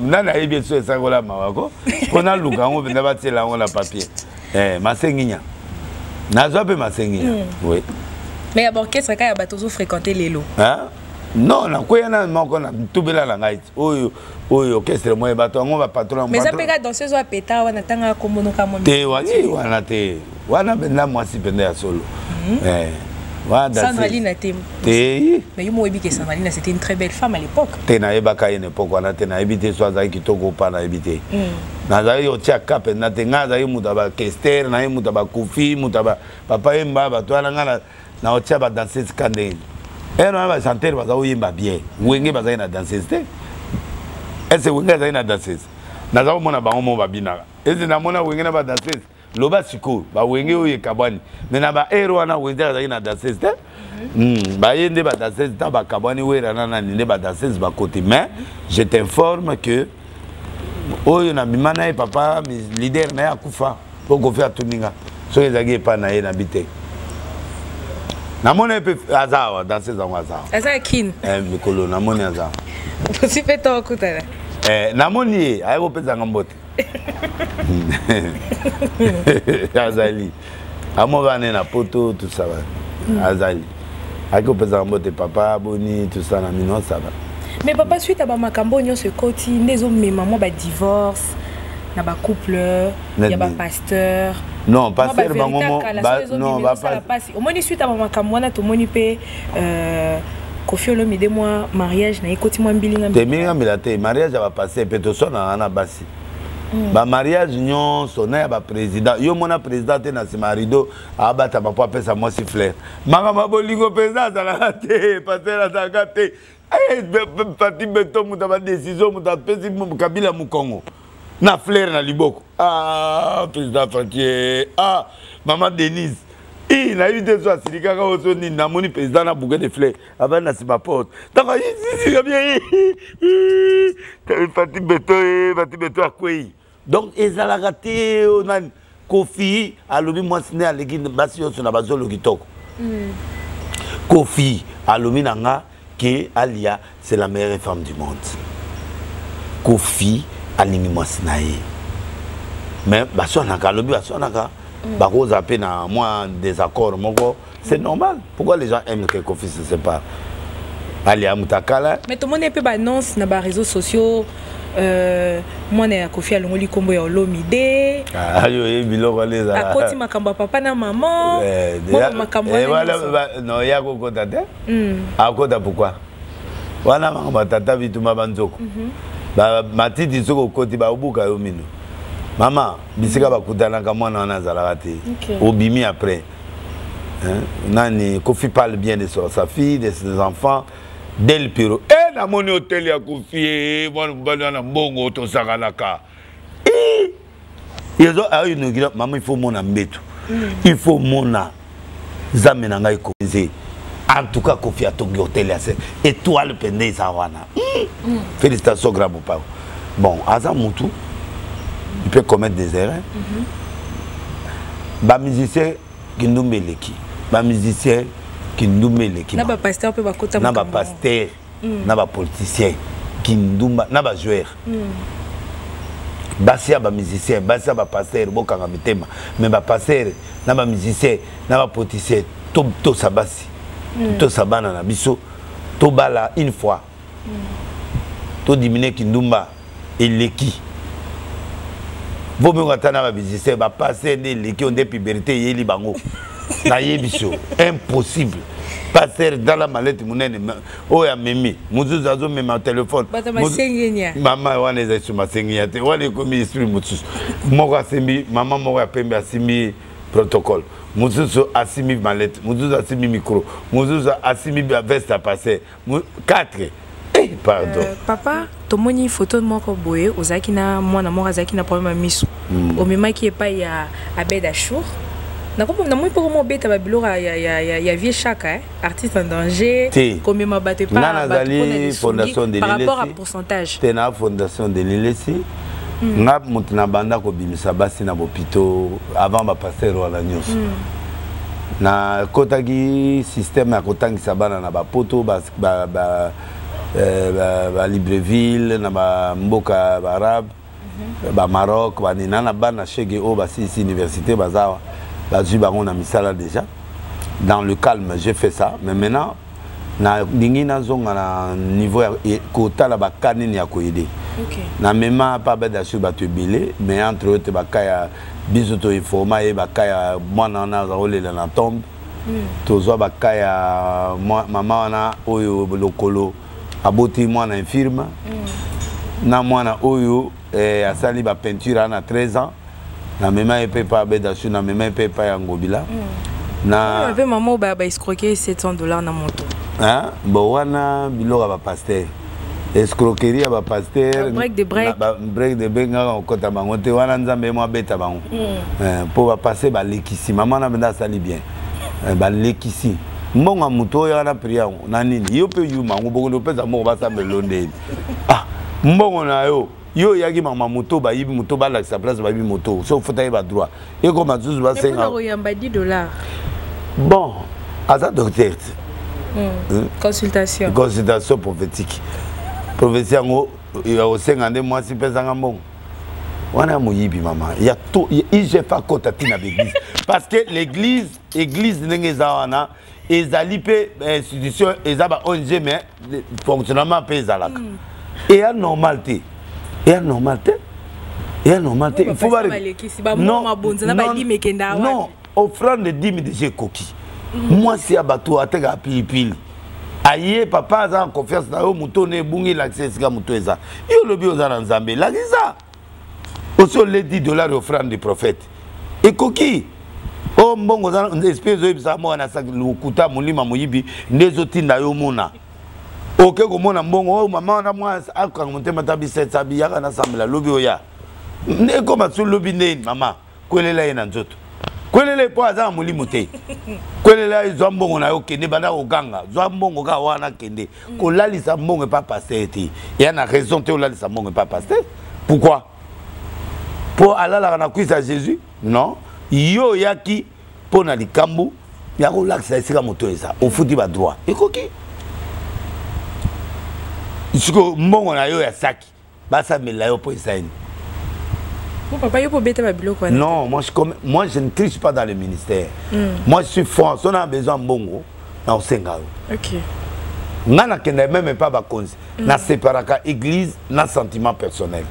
nani ayebi so esakola mawa ko mpo naluka yango mpenza, batiela yango na papier. Eh, masenginya, nazwa mpe masenginya, oui. Mais ya baorchestre kaka ya bato ozofréquente lelo? Hein? Non, nakweya na moko na tubela na ngai ti oyo, oyo orchestre moye, bato yango bapatron. Mais eza mpe kaka danseuse oyo apeta wana, ntanga akombonoka mwa. Te, wani wana te, wana mpenza mwasi mpenza ya solo. Eh, wana danseuse. Sandrine te? Te. Mais yo mo oyebi ke Sandrine, c'était une très belle femme à l'époque. Te, nayebaka ye na époque wana te. Nayebi te so azalaki kitoko mpa, nayebi te. Nazalaki kotia ka mpenza te. Ngai azalaki moto ya bakester, naye moto ya bakofi, moto ya papa Yemba, bato wana. Ngai na kotia badanseuse ka ndenge ere wana, bachanteur baza koyemba bien. Wenge bazalaki na danseuse te. Ese Wenge azalaki na danseuse? Naza komona bango mo babinaka. Ese namona Wenge na badanseuse? Loba sikoyo, bawenge oyo ekabwani, mais na baere wana Wenge azalaki na danseuse te. Baye nde badanseuse ta bakabwani, Wera na nani nde badanseuse bakoti. Mais je t'informe que oyo nabima na ye, papa leader na ye akufa, mpo Kofi atuninga soki ezalaki epai na ye, nabi te. Namoni ye mpe aza awa, danseuse yango aza awa. Aza ya Kine? Eh, mikolo namoni aza awa. Osi mpe to okutana? Eh, namoni ye aye kopesanga mbote. Azali amobane na poto, tout ça ba azali ayaki kopesanga mbote: "Papa, boni?" Tout ça na mino, ça va. Mais papa, suite ya bamakambo oyo nyonso ekoti nde ezomema mwa badivorce na bacouple ya bapasteur. Non, pasteur bango mo non, pasi omoni suite ya bamakambo wana, tomoni mpe Kofi Olomide, mwa mariage na ye ekoti mwa mbilinga. Te, mbilinga mbila te. Mariage ya bapasteur mpe toswanaka na basi. Bamariage nyonso na ya baprésident, yo mona président te na nsima ya rideau abatama mpo apesa mwasi fleur. Makambo ya bolingo mpenza azalaka te, pasteur azalaka te. Pati beto, moto ya badécision, moto apesi Kabila mokongo na fleur na liboko. Ah, président Frankie, ah, mama Denise i nayebi te so asilikaka oyo so nini. Namoni président na bouquet de fleur, avandi na nsima porte. Ntango bien Fati Beto, Fati Beto akwei. Donc ezalaka te. Oyo nani? Kofi alobi mwasi nde aleki basi nyonso na bazolo kitoko. Kofi alobi na nga ke Alia, c'est la meilleure femme du monde. Kofi alingi mwasi na ye, mais baswanaka, alobi baswanaka, bakozala mpe na mwa désaccord moko, c'est normal. Pourquoi les gens aiment que Kofi se sépare? Alia mutakala. Mais tomoni mpe baannonce na baréseaux sociaux, mwana ya Kofi alongoli nkombo ya Olomide. Ayo ye biloko wana ezala. Akoti makambo ya papa na mama, mwa makambo wana nyonso. Non, ya kokota te. Akota pourquoi? Wana makambo ya tata bituma banzoko. Matiti soki okoti, baobuka yo mino. Mama, bisika bakutanaka, mwana wana azalaka te. Obimi après. Hein? Nani, Kofi parle bien de sa fille, de ses enfants, Del Piro. Eh, Namoni hôtel ya Koffi e mwana mobali wana mbongo tosakanaka. Ezo ainaugure mama, il faut mona mbeto, il faut mona nzambe na ngai konze. En tout cas, Koffi atongi hôtel ya se étoile mpenza eza wana. Félicitations, grand mopao. Bon, aza mutu, il peut commettre des erreurs. Bamusicien kindumba eleki, bamusicien kindumba eleki. Na bapasteur mpe bakota. Na bapasteur, na bapoliticien kindumba, na bajoueur. Basi ya bamusicien, basi ya bapasteur, bokanga mitema. Mais bapasteur na bamusicien na bapoliticien, tosa basi, tosa bana na biso, tobala une fois, todiminuer kindumba eleki. Vomengo ata na bamusicien, bapasteur nde eleki. Oyo nde puberté eyeli bango, nayebi so impossible. Pasteur tala malete monene oyo amemi, mosusu azomema telefone. Mama wana eza esu masengenya te, wana ekomi esprit mosusu. Moko asimbi, mama moko ya pembe asimbi protocole, mosusu asimbi malete, mosusu asimbi micro, mosusu asimbi veste ya pasteur, 4. Eh, pardon. Papa, tomoni photo moko boye, ozalaki na mwana moko azalaki na problème ya miso, omemaki epai ya Abed Achour. Namoni mpo komo obeta babiloko ya vieux Chaka, eh? Artiste en danger. Komema bato. Nga nazali fondation de par rapport à pourcentage. Te, na fondation de Lilesi. Nga moto na banda kobimisa basi na bopito avant bapasteur wana nyonso. Nakotaki système ya kotangisa bana na bapoto, ba Libreville, na bamboka baarabe, bamaroc, banina na bana shege oyo basilisi université, baza bazwi bango na misala déjà. Dans le calme, j'ai fait ça. Mais maintenant nalingi nazonga na niveau ya kotala baka nini ya koaider. Namema pa Abed Achour bato ebele, mais entre autres baka ya biso toinforma ye, baka ya mwana wana aza kolela na tombe. Tozwa baka ya mama wana oyo lokolo aboti mwana infirme, na mwana oyo asali bapeinture aa na 13 ans. Namema ye mpe pa Abed Achour, namema ye mpe epai ya Ngobila. Na mpe mama oyo baescroquer 700 $ na moto. Bon, wana biloko ya bapasteur, escroquerie ya bapasteur. Break de break. Break de break, ngaka kokɔta bango te wana. Nzambe ye mo abeta bango mpo bapasteur balekisi. Mama wana mpenza asali bien. Balekisi mbongo ya moto oyo wana, pri yango na nini? Yo mpe yuma yango bokondi opesa mbongo, basambela ndeni. Ah, mbongo na yo, yo oyaki mama moto, bayibi moto, balakisa place bayibi moto, so ofuta ye badroit, ekoma susu basenga. Koyamba 10 $. Bon, aza docteur te. Consultation. Consultation prophétique, prophétie yango ya kosenga nde mwasi mpesanga mbongo wana ya moyibi. Mama ya to IGF akota ntina baeglise, parce que l'église, église ndenge eza wana, ezali mpe institution, eza ba ONG, mais fonctionnement mpe ezalaka eya normal te, eya normal te, eya normal te. Il faut non offrande, dîme déjà ekoki. Mwasi ya bato atekaka pilipili aye, papa aza na confiance na yo, moto ono ebungi, elakisa esika moto eza. Yo olobi oza na Nzambe, elakisa osi ole 10 $ offrande du prophète ekoki. O mbongo oza, esprit ezoyebisa moko na saki lokuta, molima moyibi nde ezotinda yo mona oke komona mbongo oyo. Mama wana mwa akanga motema ta bisetsa biyaka nasambela lobi oya ekoma su lobi ndeni. Mama kwelela ye na nzoto, kwelela ye mpo aza na molimo te. Kwelela ye, zwa mbongo na yo, kende, banda koganga, zwa mbongo kaka wana, kende kolalisa mbongo epa pasteur te. Eya na raison te olalisa mbongo epa pasteur. Pourquoi? Mpo alalaka na cuisse ya Jésus? Non, yo oyaki mpo na likambo ya kolakisa esika moto eza, ofuti badroit, ekoki. Siko mbongo na yo ya saki, basambela yo mpo esali. Bon, papa, yo mpo beta babiloko wana. Non, moi je, comme, moi je ne triche pas dans le ministère. Moi je suis franc. Si on a besoin mbongo, na osenga yo. Nga nakenda même pas bakonzi. Na séparaka église na sentiment personnel.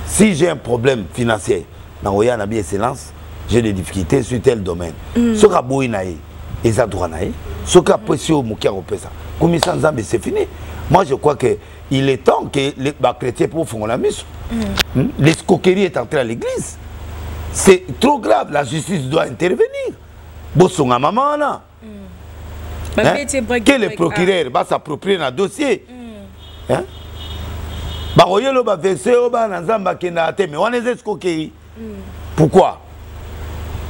Si j'ai un problème financier, na oya na bi: "Excellence, j'ai des difficultés sur tel domaine." Soki aboyi na ye, eza droit na ye. Soki apesi oyo moke akopesa, kumisa Nzambe, c'est fini. Moi je crois que il est temps que les chrétiens pour fongola miso. L'escroquerie est entrée à l'église. C'est trop grave, la justice doit intervenir. Bosonga mama wana. Hein? Que le procureur va s'approprier dans le dossier. Hein? Bakoyelo ba verset oyo bana Nzambe akendaka te, mais wana eza escroquerie. Pourquoi?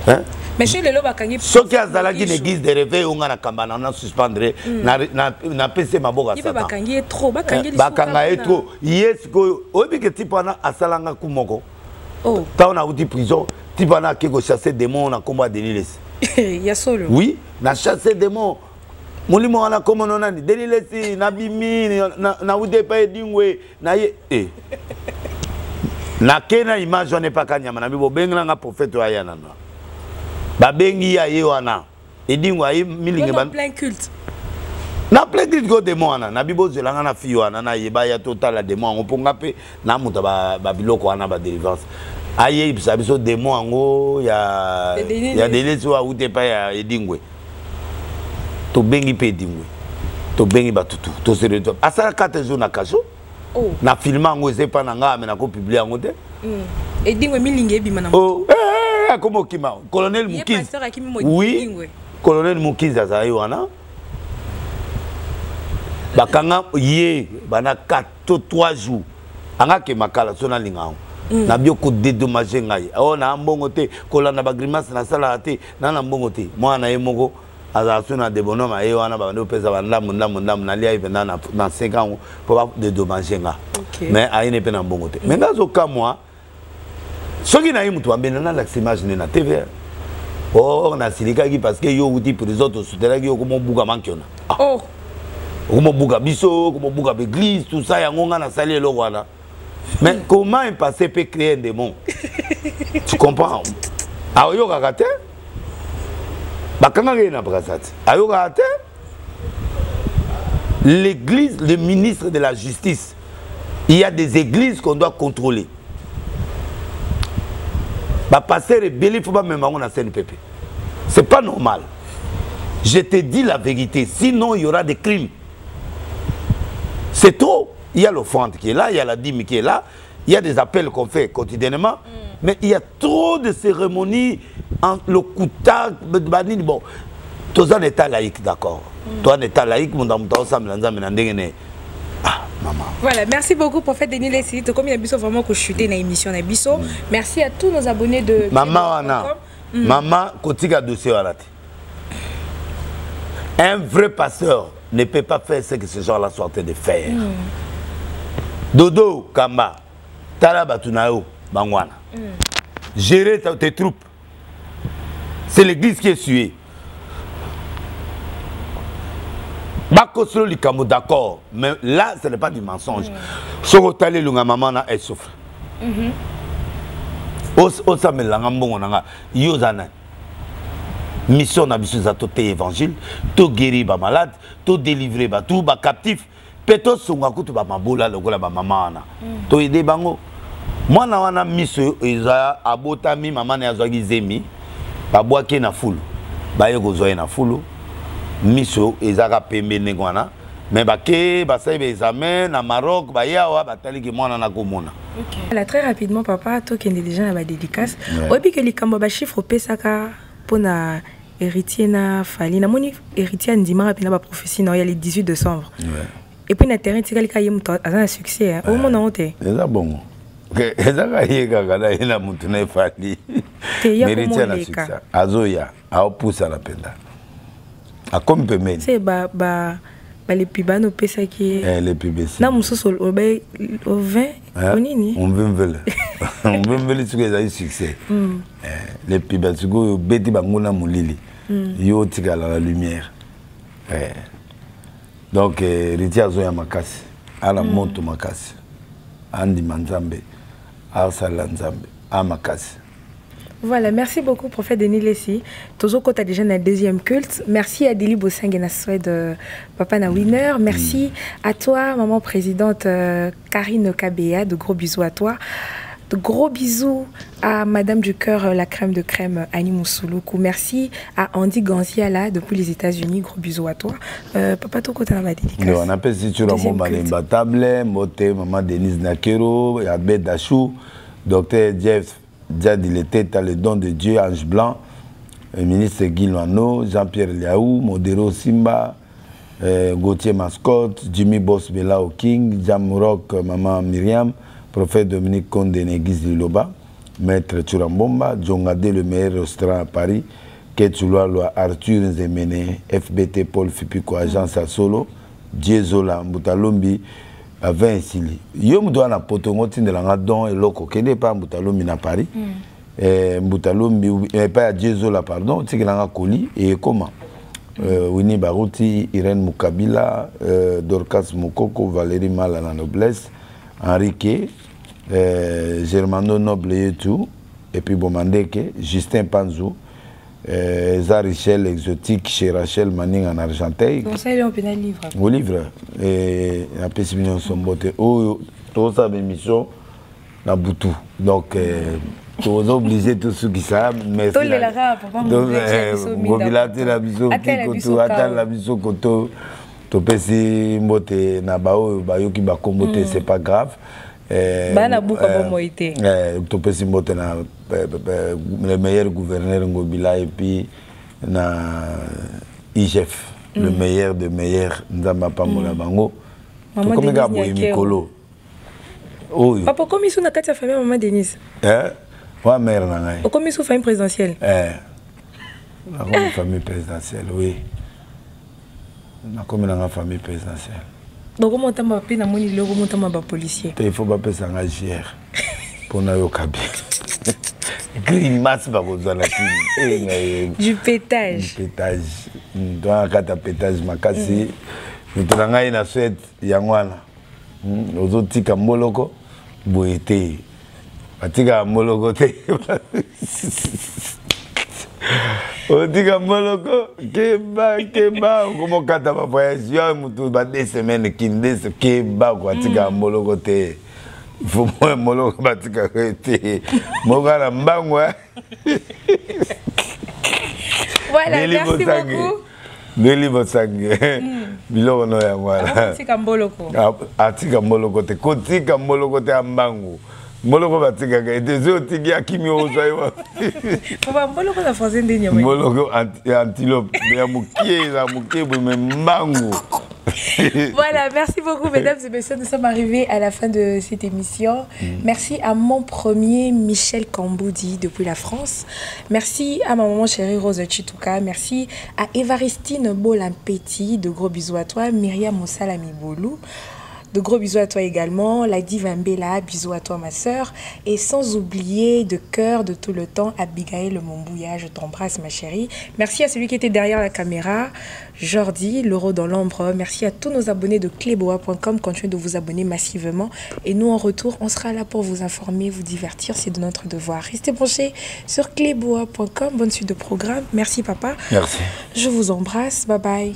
Hein? Mais chez lelo bakangi soki azalaki na église de réveil oyo nga na kamba na na suspendre na pese maboko ya Satan. Bakangi ye trop, bakangi bakanga ye trop. Ye sikoyo oyebi ke type wana asalanga ku moko. Oh. Ntango nauti prison, type wana ake kochasse démon na nkombo ya Denis Lessi. Ya solo. Oui, na chasse démon. Molimo wana kombo no nani? Denis Lessi, nabimi, nauti epai Edingwe, na ye eh. Nake na image wana epaka nyama na bi bobengela nga prophète oyo aya nano. Babengi ye aye wana. Edingwe aye milinge ba plein culte. Na plein culte ko démon wana na bi bozela nga na fille wana na yeba ya totala démon yango mpo nga mpe na moto ba biloko wana ba délivrance. Ayebisa biso démon yango ya ya Denis oyo awuti epai ya Edingwe. Tobengi mpe Edingwe. Tobengi batutu. Tosele to. Asala 4 jours na cachot. Oh. Na filma yango eza epai na nga me nakopublie yango te. Edingwe milingi ebima na Oh, eh, eh, akoma okima. Colonel Ye Mukizi. pasteur akimi mo Oui. Edingwe. Colonel Mukizi azali wana. Bakanga ye bana 4 to 3 jours. Anga ke makala so nalinga yango. Na bio ko dédommager ngai. Oh na mbongo te, kolanda ba grimace na sala te, na na mbongo te. Mwana na ye moko azala so na debonhomme aye wana babandi kopesa bandambu ndambu ndambu nalia ye mpenza na 5 ans mpo ba dédommager nga. Mais ayene mpe na mbongo te. Mais nga azokamwa soki na ye moto ambenda nalakisa image nde na TV. Or nasilikaki parce que yo outi prison tosutelaki yo komobuka mankiona. Ah. Oh. Okomobuka biso, okomobuka l'église, tout ça yango nga nasali eloko wana. Mais comment un passé peut créer un démon? Tu comprends? Ayokaka te? Bakangaka ye na Brazzaville. Ayokaka te? L'église, le ministre de la justice, il y a des églises qu'on doit contrôler. Ba pasteur ebele faut ba mema yango na CNPP. C'est pas normal. Je te dis la vérité, sinon il y aura des crimes. C'est trop. Il y a l'offrande qui est là, il y a la dîme qui est là, il y a des appels qu'on fait quotidiennement, mais il y a trop de cérémonies en le kuta, banini, bon, tous en état laïque, d'accord. Toi en état laïque, mon dame, toi ensemble, ensemble, dans ndenge Ah, maman. Voilà, merci beaucoup, prophète Denis Lessi. Comme il y a biso vraiment que chuter dans l'émission, na biso. Merci à tous nos abonnés de Maman wana. Maman, kotika dossier wana te. Un vrai pasteur ne peut pas faire ce que ce genre-là soit en train de faire. Dodo Kamba, tala batu na yo, bangwana. Gérer tes troupes. C'est l'église qui est suée. Bakosolo likambo d'accord, mais là ce n'est pas du mensonge. Soko tali lunga maman na elle souffre. Osamelanga mbongo nanga yo za nani? Mission na biso eza toteya évangile, toguérir ba malade, todélivrer bato ba captif, mpe tosonga kutu bamabola lokola bamama wana. Toyede bango. Mwana wana miso eza abotami, mama na ye azwaki zemi, babwaki ye na fulu, baye kozwa ye na fulu, miso ezaka pembe ndenge wana, mais bake basali ba examen na Maroc, baye awa bataliki mwana na komona. Voilà, très rapidement papa, tokende déjà na ba dédicace. Oyebi ke likambo ba chiffre opesaka mpona héritier na Fally, namoni héritier andimaka mpena ba prophétie na oyo ya le 18 décembre. Et puis na terrain etikali kaka ye moto aza na succès, hein. Omona yango te? Eza bongo. Ezaka ye kaka na ye na motu na efali. Te, ya Héritier na komoleka. succès azoya, aopusana mpenza, akomi pembeni. Se ba balepi bana opesaki ye. Eh, les pubs. Na mosusu olobai o 20 onini. Omvemvele omvemvele soki ezali succès. Eh, les pubs sikoyo obeti bango na molili, yo otikala na lumière. Eh. Donc héritier azoya makasi, ala moto makasi, andima Nzambe, asalela Nzambe a makasi. Voilà, merci beaucoup, prophète Denis Lessi. Tozo kota déjà dans le deuxième culte. Merci à Deli Bossang et na Suède, papa na winner. Merci à toi, maman présidente Karine Kabea. De gros bisous à toi. De gros bisous à Madame du Cœur, la crème de crème, Annie Moussouloukou. Merci à Andy Ganziala depuis les États-Unis. Gros bisous à toi. Papa, toko ta ma dédicace. Non, on appelle si tu Deuxième Ramon culte. Malemba Table, Moté, Maman Denise Nakero, Abed Dachou, Docteur Jeff Djadi Leteta, le don de Dieu, Ange Blanc, le ministre Guy Loano, Jean-Pierre Liaou, Modero Simba, Gauthier Mascotte, Jimmy Boss Belao King, Jam Rock, Maman Myriam, Prophète Dominique Konde Negiz Liloba, Maître Churambomba, Djongade, le meilleur restaurant à Paris, Ketulwalwa, Arthur Nzemene, FBT Paul Fipiko, agence à Solo, Diezola, Mbutalombi, à 20 esili. Yo mutu wana poto ngo tindela nga don eloko kende pa Mbutalombi na Paris. Mbutalombi pa ya Diezola pardon, tikela nga colis et comment Winnie Baruti, Irène Mukabila, Dorcas Mukoko, Valérie Mala la noblesse, Enrique, Germano Noble Yetu, et puis Bomandeke, Justin Panzou, Zarichel Exotique chez Rachel Manning en Argenteuil. Donc ça, il est en plein livre. Au livre. Et après, c'est bien son beauté. Oh, tout ça, émission, la boutou. Donc, toza obligé tosukisa. Ngobila atela biso koto, atala biso koto. Topesi mbote na baoyo bayoki bakombo te, c'est pas grave. Bana buka bomoi te. Topesi mbote na le meilleur gouverneur Ngobila et puis na IGF, le meilleur de meilleur. Nzambe apambola bango. Tokomi kaka boye mikolo oyo. Papa, okomi su na kati ya famille Mama Denise? Wa mère na ngai. Okomi su famille présidentielle? Nakomi famille présidentielle, oui, nakomi nanga famille présidentielle. Donc omotamba mpe namoni lelo omotamba bapolicier. Te, il faut bapesa nga gr mpo nayoka bien grimace bakozwa na kini. Du pétage. Du pétage, toa na kati ya pétage makasi. Moto na ngai na Suède yango wana ozotika mboloko boye te, batikaka mboloko te. Otika mboloko, keba keba, okomokata bavoyage yo motu ba 2 semaines kinde. Keba ko atikaka mboloko te, faut mboloko batikaka te moko na mbangu. Voilà, merci beaucoup. Ndeli bosange biloko no yango wana. Atika mboloko. Atika mboloko te, kotika mboloko te ya mbangu. Mboloko batikaka ete soki otiki akimi, ozwa ye. Papa, mboloko na français nde nyama? Mboloko antilope ya mokie, eza mokie boye mais mbangu. Voilà, merci beaucoup, mesdames et messieurs. Nous sommes arrivés à la fin de cette émission. Merci à mon premier Michel Kamboudi depuis la France. Merci à ma maman chérie Rose Chituka. Merci à Evaristine Bolampeti. De gros bisous à toi. Myriam Moussalami Bolou. De gros bisous à toi également. La Diva Mbella, bisous à toi ma sœur. Et sans oublier de cœur de tout le temps, Abigail Mombouya, je t'embrasse ma chérie. Merci à celui qui était derrière la caméra, Jordi, l'euro dans l'ombre. Merci à tous nos abonnés de cleboa.com. Continuez de vous abonner massivement. Et nous, en retour, on sera là pour vous informer, vous divertir. C'est de notre devoir. Restez branchés sur cleboa.com. Bonne suite de programme. Merci papa. Merci. Je vous embrasse. Bye bye.